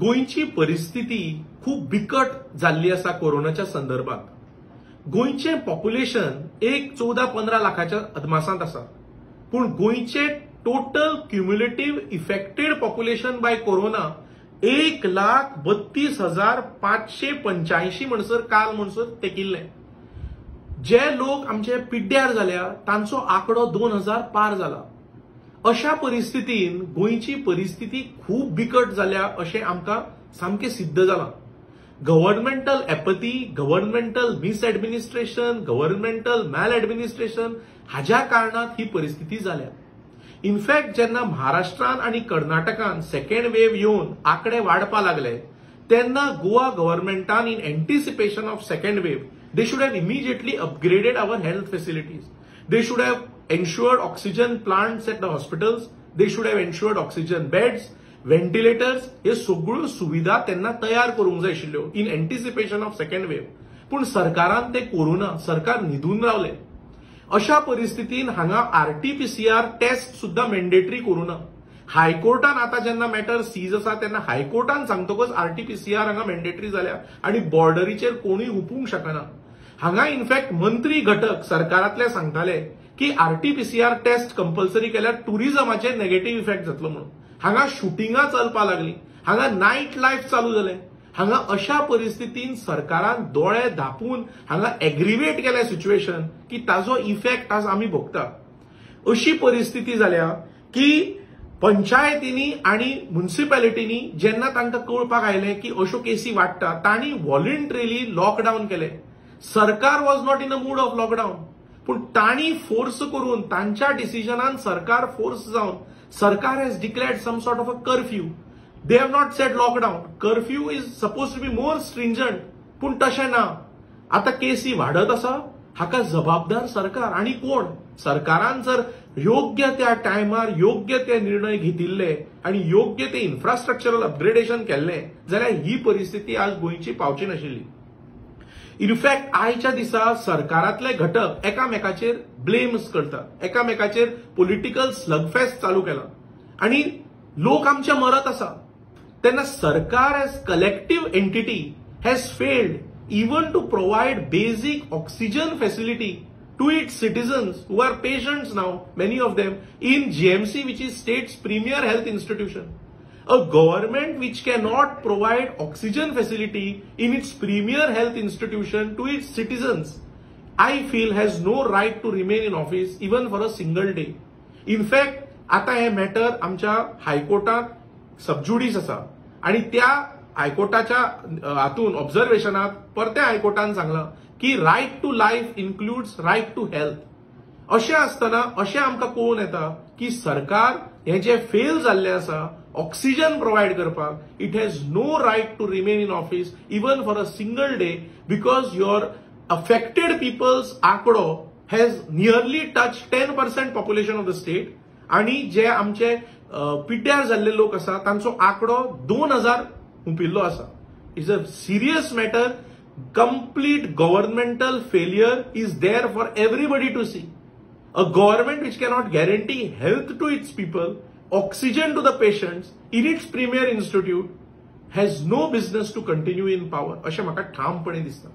गोंयची परिस्थिती खूब बिकट जाल्ली आसा कोरोनाच्या संदर्भात. गोंयचें पॉप्युलेशन एक 14-15 लाखाच्या अदमासांत आसा, पूण गोंयचें total cumulative affected population by corona 1,32,585 म्हणसर काल म्हणसर तेकिल्लें. जे लोक आमचे पिड्ड्यार जाल्या तांचो आंकडो 2,000 पार जाला. अशा परिस्थितीन गोंयची परिस्थिती खूब बिकट जाल्या अशें आमकां सामकें सिद्ध जालां. Governmental apathy, governmental misadministration, governmental maladministration हाज्या कारणान ही परिस्थिती जाल्या. इनफॅक्ट जेन्ना महाराष्ट्रान आनी कर्नाटकान सेकंड वेव येवन आंकडे वाडपा लागले तेन्ना Goa गव्हर्नमेंटान in anticipation of second wave they should have immediately upgraded our health facilities. They should have ensured oxygen plants at the hospitals, they should have ensured oxygen beds, ventilators, हे सगळ्यो सुविधा तेन्ना तयार करूंक जाय आशिल्ल्यो in anticipation of second wave. पूण सरकारान ते करूं ना, सरकार न्हिदून रावले. अशा परिस्थितीन हांगा RT-PCR test सुद्दां मॅन्डेटरी करूं ना. हायकोर्टान आतां जेन्ना मॅटर सीज आसा तेन्ना हायकोर्टान सांगतकच RT-PCR हांगा मॅन्डेटरी जाल्या आनी बॉर्डरीचेर कोणूय हुपूंक शकना. हांगा इनफॅक्ट मंत्री घटक सरकारांतले सांगताले की RT-PCR test compulsory केल्यार टुरिझमाचेर नेगेटीव्ह इफेक्ट जातलो म्हणून. हांगा शुटिंगां चलपाक लागली, हांगा नायट लायफ चालू जालें. हांगा अशा परिस्थितीन सरकारान दोळे धापून हांगा एग्रीवेट केल्या सिच्युएशन की ताजो इफेक्ट आज आमी भोगता. अशी परिस्थिती जाल्या की पंचायतींनी आनी म्युनिसिपॅलिटींनी जेन्ना तांकां कळपाक आयलें की अश्यो केसी वाडटा तांणी व्हॉलंटरीली लॉकडावन केलें. सरकार was not in a mood of lockdown, पूण तांणी फोर्स करून तांच्या डिसिजनान सरकार फोर्स जावन सरकार has declared some sort of a curfew. They have not said lockdown. Curfew is suppose to be more stringent, पूण तशें ना. आतां केसी वाडत आसा, हाका जबाबदार सरकार आनी कोण? सरकारान जर योग्य त्या टायमार योग्य ते निर्णय घेतिल्ले आनी योग्य ते इन्फ्रास्ट्रक्चरल अपग्रेडेशन केल्लें जाल्यार ही परिस्थिती आज गोंयची पावची नाशिल्ली. इनफॅक्ट आयच्या दिसा सरकारांतले घटक एकामेकाचेर ब्लेम्स करतात, एकामेकाचेर पॉलिटिकल स्लगफेस्ट चालू केला आनी लोक आमचे मरत आसा. तेन्ना सरकार as collective entity has failed even to provide basic oxygen facility to its citizens who are patients now, many of them, in GMC, which is state's premier health institution. A government which cannot provide oxygen facility in its premier health institution to its citizens, I feel has no right to remain in office even for a single day. In fact, आता हे matter आमच्या हायकोर्टात सबज्युडीस आसा आनी त्या हायकोर्टाच्या हातून ऑब्झर्वेशनात परते हायकोर्टान सांगलां की right to life includes right to health. अशें आसतना अशें आमकां कळून येता की सरकार हें जें फेल जाल्लें आसा ऑक्सिजन प्रोवायड करपाक, it has no right to remain in office even for a single day because your affected people's आंकडो has nearly touch 10% population of the state आनी जे आमचे पिड्ड्यार जाल्ले लोक आसा तांचो आंकडो 2,000 हुंपिल्लो आसा. It's a serious matter. Complete governmental failure is there for everybody to see. A government which cannot guarantee health to its people, oxygen to the patients in its premier institute has no business to continue in power, अशें म्हाका ठामपणे दिसता.